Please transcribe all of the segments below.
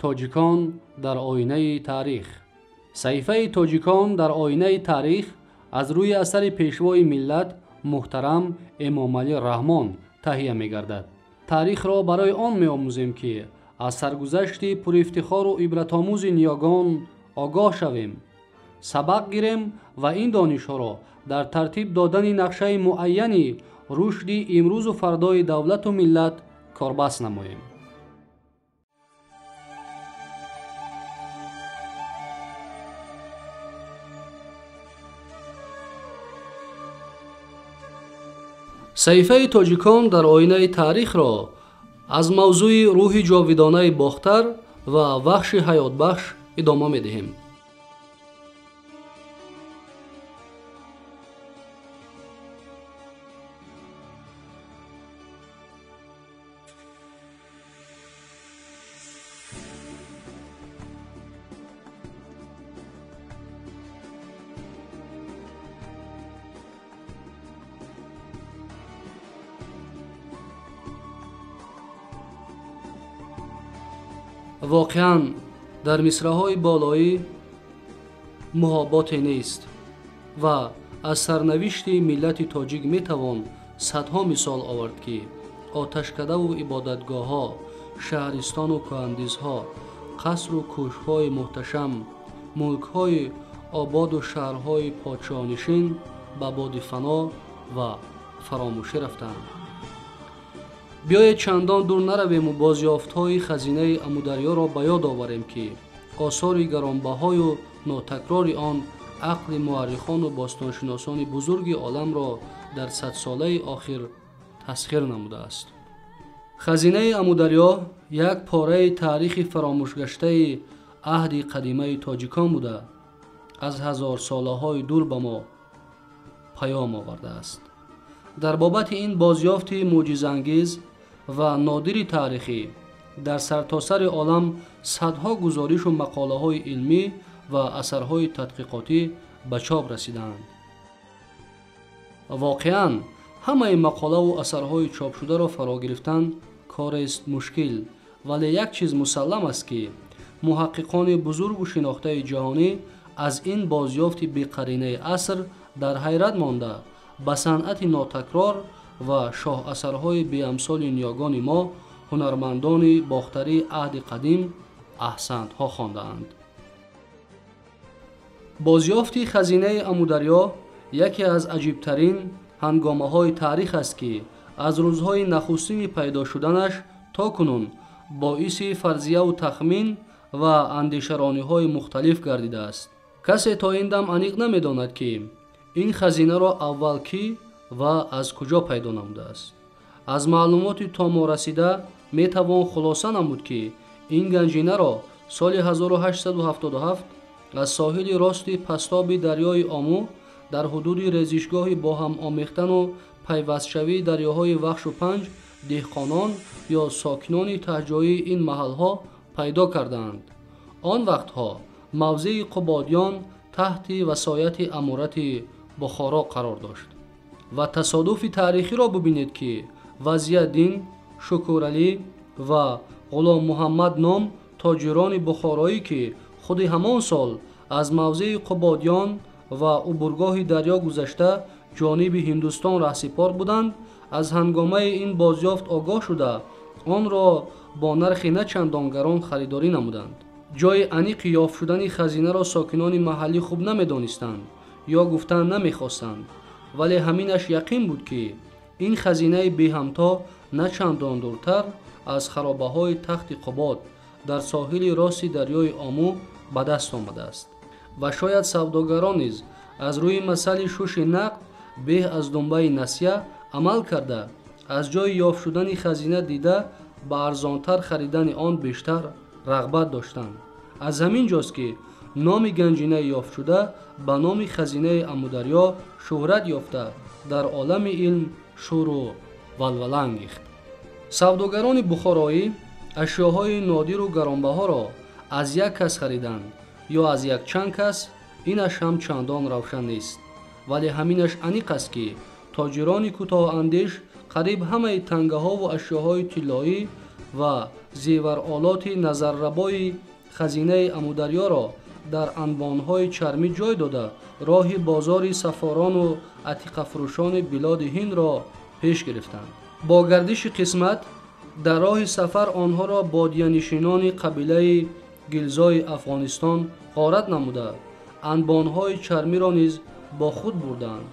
Тоҷикон дар оинаи таърих. Саҳифаи Тоҷикон дар оинаи таърих аз рӯи асари пешвои миллат муҳтарам Эмомалӣ Раҳмон таҳия мегардад. Таърихро барои он меомӯзем, ки аз саргузашти пурифтихору ибратомӯзи ниёгон огоҳ шавем, сабақ гирем ва ин донишҳоро дар тартиб додани нақшаи муайяни рушди имрӯзу фардои давлату миллат корбаст намоем. Саҳифаи Тоҷикон дар оинаи таърихро аз мавзӯи рӯҳи ҷовидонаи Бохтар ва Вахши ҳаётбахш идома медиҳем. Воқеан дар мисраҳои болоӣ муҳоботе нест ва аз сарнавишти миллати тоҷик метавон садҳо мисол овард, ки оташкадаву ибодатгоҳҳо, шаҳристону кӯҳандизҳо, қасру кӯшкҳои муҳташам, мулкҳои ободу шаҳрҳои подшоҳнишин ба боди фано ва фаромӯшӣ рафтанд. Биёед чандон дур наравему бозёфтҳои хазинаи Амударёро ба ёд оварем, ки осори гаронбаҳою нотакрори он ақли муаррихону бостоншиносони бузурги оламро дар садсолаи охир тасхир намудааст. Хазинаи Амударё як пораи таърихи фаромӯшгаштаи аҳди қадимаи тоҷикон буда, аз ҳазорсолаҳои дур ба мо паём овардааст. Дар бобати ин бозёфти мӯъҷизаангез ва нодири таърихӣ дар сартосари олам садҳо гузоришу мақолаҳои илмӣ ва асарҳои тадқиқотӣ ба чоп расидаанд. Воқеан ҳамаи мақолаву асарҳои чопшударо фаро гирифтан корест мушкил, вале як чиз мусаллам аст, ки муҳаққиқони бузургу шинохтаи ҷаҳонӣ аз ин бозёфти беқаринаи аср дар ҳайрат монда, ба санъати нотакрор ва шоҳасарҳои беамсоли ниёгони мо, ҳунармандони бохтарии аҳди қадим, аҳсантҳо хондаанд. Бозёфти хазинаи Амударё яке аз аҷибтарин ҳангомаҳои таърих аст, ки аз рӯзҳои нахустини пайдо шуданаш то кунун боиси фарзияву тахмин ва андешарониҳои мухталиф гардидааст. Касе то ин дам аниқ намедонад, ки ин хазинаро аввал кӣ ва аз куҷо пайдо намудааст. Аз маълумоти то мо расида метавон хулоса намуд, ки ин ганҷинаро соли 1877 аз соҳили рости пастоби дарёи Омӯ дар ҳудуди резишгоҳи бо ҳам омехтану пайвастшавии дарёҳои Вахшу Панҷ деҳқонон ё сокинони таҳҷоии ин маҳалҳо пайдо кардаанд. Он вақтҳо мавзеи Қубодиён таҳти васояти аморати Бухоро қарор дошт. Ва тасодуфи таърихиро бибинед, ки Вазияддин, Шукуралӣ ва Ғуломмуҳаммад ном тоҷирони бухороӣ, ки худи ҳамон сол аз мавзеи Қубодиён ва убургоҳи дарё гузашта ҷониби Ҳиндустон раҳсипор буданд, аз ҳангомаи ин бозёфт огоҳ шуда, онро бо нархи на чандон гарон харидорӣ намуданд. Ҷойи аниқи ёфт шудани хазинаро сокинони маҳаллӣ хуб намедонистанд ё гуфтан намехостанд, вале ҳаминаш яқин буд, ки ин хазинаи беҳамто на чандон дуртар аз харобаҳои тахти Қубод дар соҳили рости дарёи Омӯ ба даст омадааст. Ва шояд савдогарон низ аз рӯи масъали шуши нақд беҳ аз думбаи насия амал карда, аз ҷойи ёфт шудани хазина дида ба арзонтар харидани он бештар рағбат доштанд. Аз ҳамин ҷост, ки номи ганҷинаи ёфтшуда ба номи хазинаи Амударё шӯҳрат ёфта, дар олами илм шӯру валвала ангехт. Савдогарони бухороӣ ашёҳои нодиру гаронбаҳоро аз як кас хариданд ё аз якчанд кас, инаш ҳам чандон равшан нест, вале ҳаминаш аниқ аст, ки тоҷирони кӯтоҳандеш қариб ҳамаи тангаҳову ашёҳои тиллоӣ ва зеваролоти назаррабои хазинаи Амударёро дар анбонҳои чармӣ ҷой дода, роҳи бозори сафорону атиқафурӯшони билоди ҳиндро пеш гирифтанд. Бо гардиши қисмат дар роҳи сафар онҳоро бодиянишинони қабилаи гилзои Афғонистон ғорат намуда, анбонҳои чармиро низ бо худ бурданд.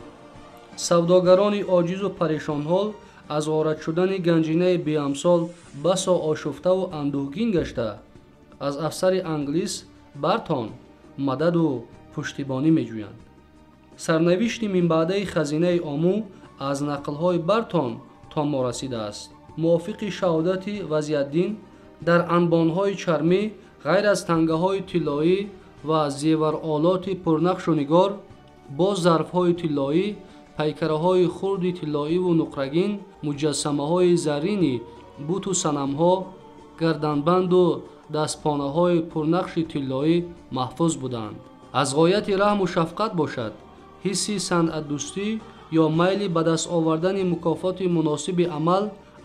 Савдогарони оҷизу парешонҳол аз ғорат шудани ганҷинаи беамсол басо ошуфтаву андӯҳгин гашта, аз афсари англис Бартон мададу пуштибонӣ меҷӯянд. Сарнавишти минбаъдаи хазинаи Омӯ аз нақлҳои Бартон то мо расидааст. Мувофиқи шаҳодати Вазиаддин, дар анбонҳои чармӣ ғайр аз тангаҳои тиллоӣ ва зеваролоти пурнақшу нигор, боз зарфҳои тиллоӣ, пайкараҳои хурди тиллоиву нуқрагин, муҷассамаҳои заррини буту санамҳо, гарданбанду дастпонаҳои пурнақши тиллоӣ маҳфуз буданд. Аз ғояти раҳму шафқат бошад, ҳисси санъатдӯстӣ ё майли ба даст овардани мукофоти муносиби амал,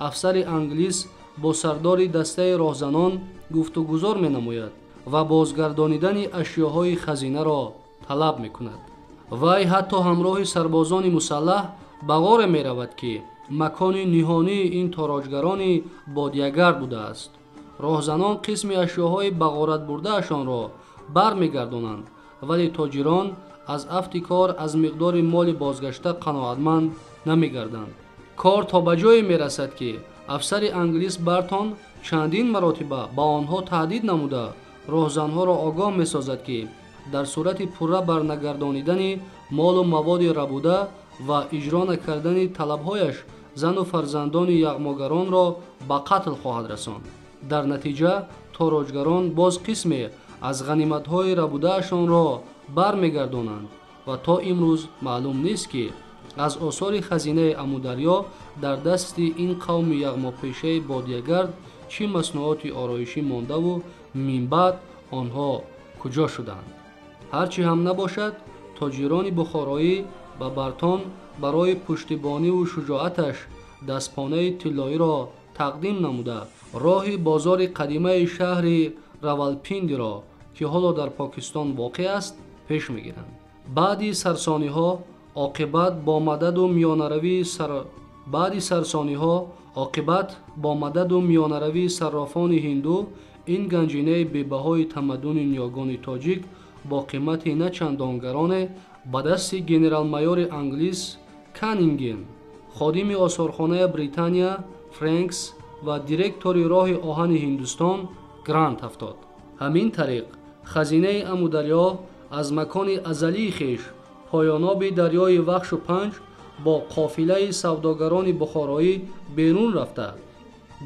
афсари англис бо сардори дастаи роҳзанон гуфтугузор менамояд ва бозгардонидани ашёҳои хазинаро талаб мекунад. Вай ҳатто ҳамроҳи сарбозони мусаллаҳ ба ғоре меравад, ки макони ниҳонии ин тороҷгарони бодиягард будааст. Роҳзанон қисми ашёҳои ба ғорат бурдаашонро бармегардонанд, вале тоҷирон аз афти кор аз миқдори моли бозгашта қаноатманд намегарданд. Кор то ба ҷое мерасад, ки афсари англис Бартон чандин маротиба ба онҳо таҳдид намуда, роҳзанҳоро огоҳ месозад, ки дар сурати пурра барнагардонидани молу маводи рабуда ва иҷро накардани талабҳояш зану фарзандони яғмогаронро ба қатл хоҳад расонд. Дар натиҷа тороҷгарон боз қисме аз ғаниматҳои рабудаашонро бармегардонанд ва то имрӯз маълум нест, ки аз осори хазинаи Амударё дар дасти ин қавми яғмопешаи бодиягард чӣ маснуоти ороишӣ мондаву минбаъд онҳо куҷо шуданд. Ҳарчи ҳам набошад, тоҷирони бухороӣ ба Бартон барои пуштибониву шуҷоаташ дастпонаи тиллоиро тақдим намуда, роҳи бозори қадимаи шаҳри Равалпиндиро, ки ҳоло дар Покистон воқеъ аст, пеш мегиранд. Баъди сарсониҳо оқибат бо мададу миёнаравии сар баъди сарсониҳо оқибат бо мададу миёнаравии саррофони ҳинду ин ганҷинаи бебаҳои тамаддуни ниёгони тоҷик бо қимати на чандон гароне ба дасти генерал-майори англис Каннингем, ходими осорхонаи Британия Френкс ва директори роҳи оҳани Ҳиндустон Грант афтод. Ҳамин тариқ хазинаи Амударё аз макони азалии хеш поёноби дарёи Вахшу Панҷ бо қофилаи савдогарони бухороӣ берун рафта,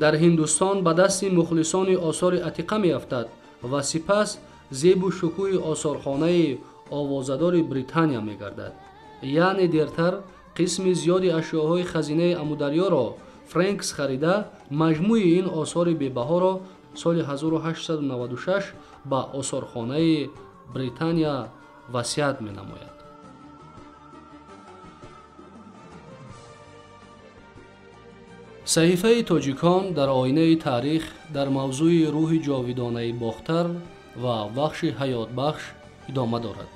дар Ҳиндустон ба дасти мухлисони осори атиқа меафтад ва сипас зебу шукӯҳи осорхонаи овозадори Британия мегардад. Яъне дертар қисми зиёди ашёҳои хазинаи Амударёро Френкс харида, маҷмӯи ин осори бебаҳоро соли 1896 ба осорхонаи Британия васият менамояд. Саҳифаи тоҷикон дар оинаи таърих дар мавзӯи рӯҳи ҷовидонаи Бохтар ва Вахши ҳаётбахш идома дорад.